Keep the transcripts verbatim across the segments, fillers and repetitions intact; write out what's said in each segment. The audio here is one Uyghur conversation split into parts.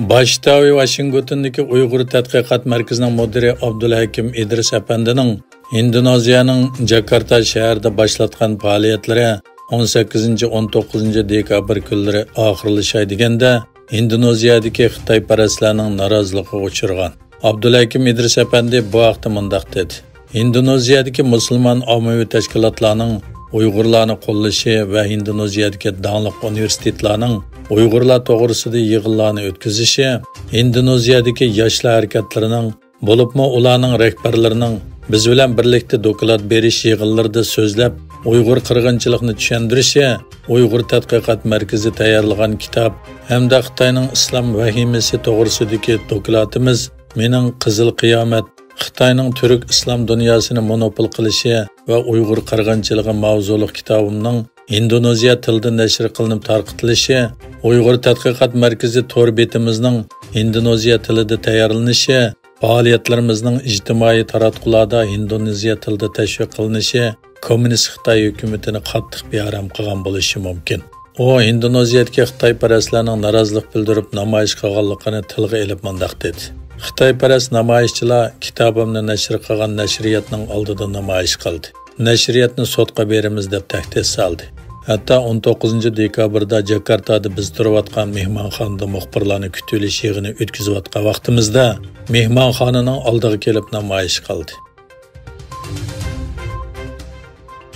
باش شتابى ۋاشىنگتوندىكى ئۇيغۇر تەتقىقات مەركىزىنىڭ مۇدىرى ئابدۇلھەكىم ئىدرىس ئەپەندىنىڭ ئىندونېزىيەنىڭ جاكارتا شەھىرىدە باشلاتقان پائالىيەتلىرى ئون سەككىزىنچى، ئون توققۇزىنچى دېكابىر كۈنلىرى ئاخىرلىشاي دېگەندە، ئىندونېزىيەدىكى خىتايپەرەسلەرنىڭ نارازىلىقىغا ئۇچرىغان. ئابدۇلھەكىم ئىدرىس ئەپەندى بۇ ھەقتە مۇنداق دېدى: ئىندونېزىيەدىكى مۇسۇلمان ئاممىۋى تەشكىلاتلارنىڭ ئۇيغۇرلارنى قوللىشى ۋە ئىندونېزىيەدىكى داڭلىق ئۇنىۋېرسىتېتلارنىڭ ئۇيغۇرلار توغرىسىدا يىغىنلارنى ئۆتكۈزۈشى، ئىندونېزىيەدىكى ياشلار ھەرىكەتلىرىنىڭ، بولۇپمۇ ئۇلارنىڭ رەھبەرلىرىنىڭ بىز بىلەن بىرلىكتە دوكلات بېرىش يىغىنلىرىدا سۆزلەپ، ئۇيغۇر قىرغىنچىلىقىنى چۈشەندۈرۈشى، ئۇيغۇر تەتقىقات مەركىزى تەييارلىغان كىتاب ھەمدە خىتاينىڭ ئىسلام ۋەھىمىسى توغرىسىدىكى دوكلاتىمىز مېنىڭ قىزىل قىيامەت، خىتاينىڭ تۈرك ئىسلام دۇنياسىنى مونوپول قىلىشى ۋە ئۇيغۇر قىرغىنچىلىقى ماۋزۇلۇق كىتابىمنىڭ ئىندونېزىيە تىلىدا نەشر قىلىنىپ تارقىتىلىشى، ئۇيغۇر تەتقىقات مەركىزى تور بېتىمىزنىڭ ئىندونېزىيە تىلىدا تەييارلىنىشى، پائالىيەتلىرىمىزنىڭ ئىجتىمائىي تاراتقۇلاردا ئىندونېزىيە تىلىدا تەشۋىق قىلىنىشى كوممۇنىست خىتاي ھۆكۈمىتىنى قاتتىق بىئارام قىلغان بولۇشى مۇمكىن. ئۇ ئىندونېزىيەدىكى خىتايپەرەسلەرنىڭ نارازىلىق بىلدۈرۈپ نامايىش قىلغانلىقىنى تىلغا ئېلىپ مۇنداق دېدى: خىتايپەرەس نامايىشچىلار كىتابىمنى نەشر قىلغان نەشرىياتنىڭ ئالدىدا نامايىش قىلدى. نەشرىياتنى سوتقا بېرىمىز دەپ تەھدىت سالدى. ھەتتا ئون توققۇزىنچى دېكابىردا جاكارتادا بىز تۇرۇۋاتقان مېھمانخانىدا مۇخبىرلارنى كۈتۈۋېلىش يىغىنى ئۆتكۈزۈۋاتقان ۋاقتىمىزدا مېھمانخانىنىڭ ئالدىغا كېلىپ نامايىش قىلدى.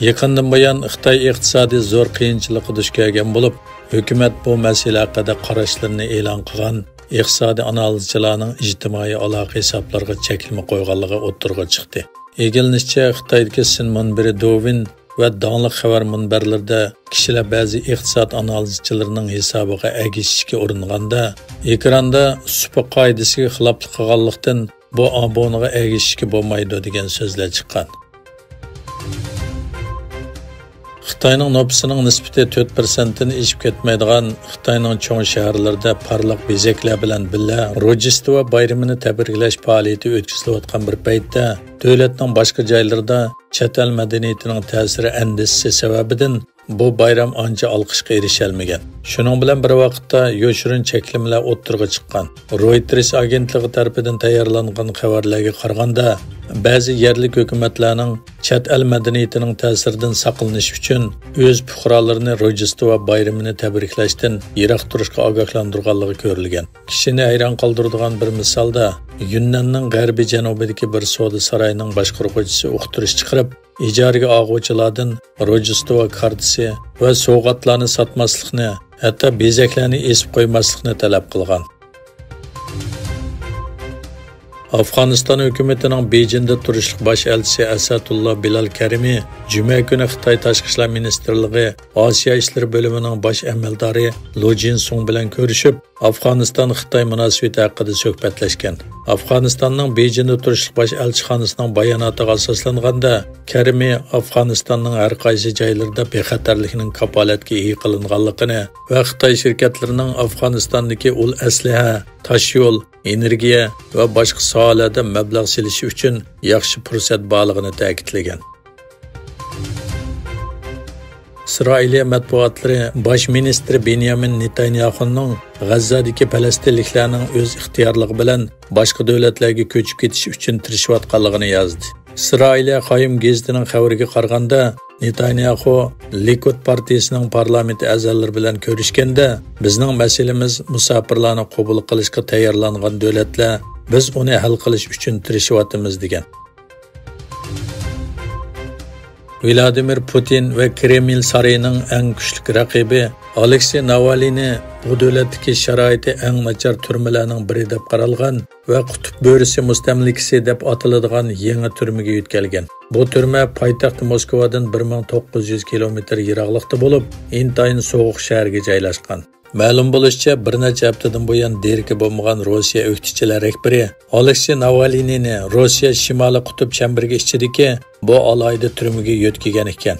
يېقىندىن بۇيان خىتاي ئىقتىسادى زور قىيىنچىلىققا دۇچ كەلگەن بولۇپ، ھۆكۈمەت بۇ مەسىلە ھەققىدە قاراشلىرىنى ئېلان قىلغان ئىقتىسادىي ئانالىزچىلارنىڭ ئىجتىمائىي ئالاقە ھېسابلىرىغا چەكلىمە قويغانلىقى ئوتتۇرىغا چىقتى. ئىگىلىنىشىچە، خىتايدىكى سىن مۇنبىرى دوۋىن ۋە داڭلىق خەۋەر مۇنبەرلىرىدە كىشىلەر بەزى ئىقتىساد ئانالىزچىلىرىنىڭ ھېسابىغا ئەگىشىشكە ئۇرۇنغاندا، ئېكراندا سۇپا قائىدىسىگە خىلاپلىق قىلغانلىقتىن، بۇ ئابونىغا ئەگىشىشكە بولمايدۇ، دېگەن سۆزلەر چىققان. خىتاينىڭ نوپۇسىنىڭ نىسبىتى تۆت پىرسەنتتىن ئېشىپ كەتمەيدىغان خىتاينىڭ چوڭ شەھەرلىرىدە پارلاق بېزەكلەر بىلەن بىللە روژدېستۋا بايرىمىنى تەبرىكلەش پائالىيىتى ئۆتكۈزۈلۈۋاتقان بىر پەيتتە، دۆلەتنىڭ باشقا جايلىرىدا چەت ئەل مەدەنىيىتىنىڭ تەسىرى ئەندىزىسى سەۋەبىدىن بۇ بايرام ئانچە ئالقىشقا ئېرىشەلمىگەن. شۇنىڭ بىلەن بىر ۋاقىتتا، يوشۇرۇن چەكلىمىلەر ئوتتۇرىغا چىققان. رويتېرس ئاگېنتلىقى تەرىپىدىن تەييارلانغان خەۋەرلەرگە قارىغاندا، بەزى يەرلىك ھۆكۈمەتلەرنىڭ چەت ئەل مەدەنىيىتىنىڭ تەسىرىدىن ساقلىنىش ئۈچۈن ئۆز پۇقرالىرىنى روژدېستۋا بايرىمىنى تەبرىكلەشتىن يىراق تۇرۇشقا ئاگاھلاندۇرغانلىقى كۆرۈلگەن. كىشىنى ھەيران قالدۇرىدىغان بىر مىسالدا، يۈننەننىڭ غەربىي جەنۇبىدىكى بىر سودا سارايىنىڭ باشقۇرغۇچىسى ئۇقتۇرۇش چىقىرىپ، ئىجارىگە ئالغۇچىلاردىن روژدېستۋا كارتىسى ۋە سوۋغاتلارنى ساتماسلىقنى، ھەتتا بېزەكلەرنى ئېسىپ قويماسلىقنى تەلەپ قىلغان. ئافغانىستان ھۆكۈمىتىنىڭ بېيجىڭدا تۇرۇشلۇق باش ئەلچىسى ئەسەتۇللا بىلال كەرىمى جۈمە كۈنى خىتاي تاشقى ئىشلار مىنىستىرلىقى ئاسىيا ئىشلىرى بۆلۈمىنىڭ باش ئەمەلدارى لو جىنسۇڭ بىلەن كۆرۈشۈپ، ئافغانىستان-خىتاي مۇناسىۋىتى ھەققىدە سۆھبەتلەشكەن. ئافغانىستاننىڭ بېيجىڭدا تۇرۇشلۇق باش ئەلچىخانىسىنىڭ باياناتىغا ئاساسلانغاندا، كەرىمى ئافغانىستاننىڭ ھەر قايسى جايلىرىدا بىخەتەرلىكنىڭ كاپالەتكە ئىگە قىلىنغانلىقىنى ۋە خىتاي شىركەتلىرىنىڭ ئافغانىستاندىكى ئۇل ئەسلىھە، تاشيول، ئېنېرگىيە ۋە باشقا ساھەلەردە مەبلەغ سېلىشى ئۈچۈن ياخشى پۇرسەت بارلىقىنى تەكىتلىگەن. ئىسرائىلىيە مەتبۇئاتلىرى باش مىنىستىر بېنيامىن نېتانياخۇنىڭ غەززەدىكى پەلەستىنلىكلەرنىڭ ئۆز ئىختىيارلىقى بىلەن باشقا دۆلەتلەرگە كۆچۈپ كېتىشى ئۈچۈن تىرىشىۋاتقانلىقىنى يازدى. ئىسرائىلىيە قايۇم گېزىتىنىڭ خەۋىرىگە قارىغاندا، نېتانياخۇ لىكۇد پارتىيىسىنىڭ پارلامېنت ئەزالىرى بىلەن كۆرۈشكەندە، بىزنىڭ مەسىلىمىز مۇساپىرلارنى قوبۇل قىلىشقا تەييارلانغان دۆلەتلەر، بىز ئۇنى ھەل قىلىش ئۈچۈن تىرىشىۋاتىمىز، دېگەن. ۋلادىمىر پۇتىن ۋە كرېمل سارىيىنىڭ ئەڭ كۈچلۈك رەقىبى ئالېكسېي ناۋالنىي بۇ دۆلەتتىكى شارائىتى ئەڭ ناچار تۈرمىلەرنىڭ بىرى دەپ قارالغان ۋە قۇتۇپ بۆرىسى مۇستەملىكىسى دەپ ئاتىلىدىغان يېڭى تۈرمىگە يۆتكەلگەن. بۇ تۈرمە پايتەخت موسكۋادىن بىر مىڭ توققۇز يۈز كىلومېتىر يىراقلىقتا بولۇپ، ئىنتايىن سوغۇق شەھەرگە جايلاشقان. مەلۇم بولۇشىچە، بىر نەچچە ھەپتىدىن بۇيان دېرىكى بولمىغان روسىيە ئۆكتىچىلەر رەھبىرى ئالېكسېي ناۋالنىينى روسىيە شىمالىي قۇتۇپ چەمبىرىكى ئىچىدىكى بۇ ئالاھىدە تۈرمىگە يۆتكىگەن ئىكەن.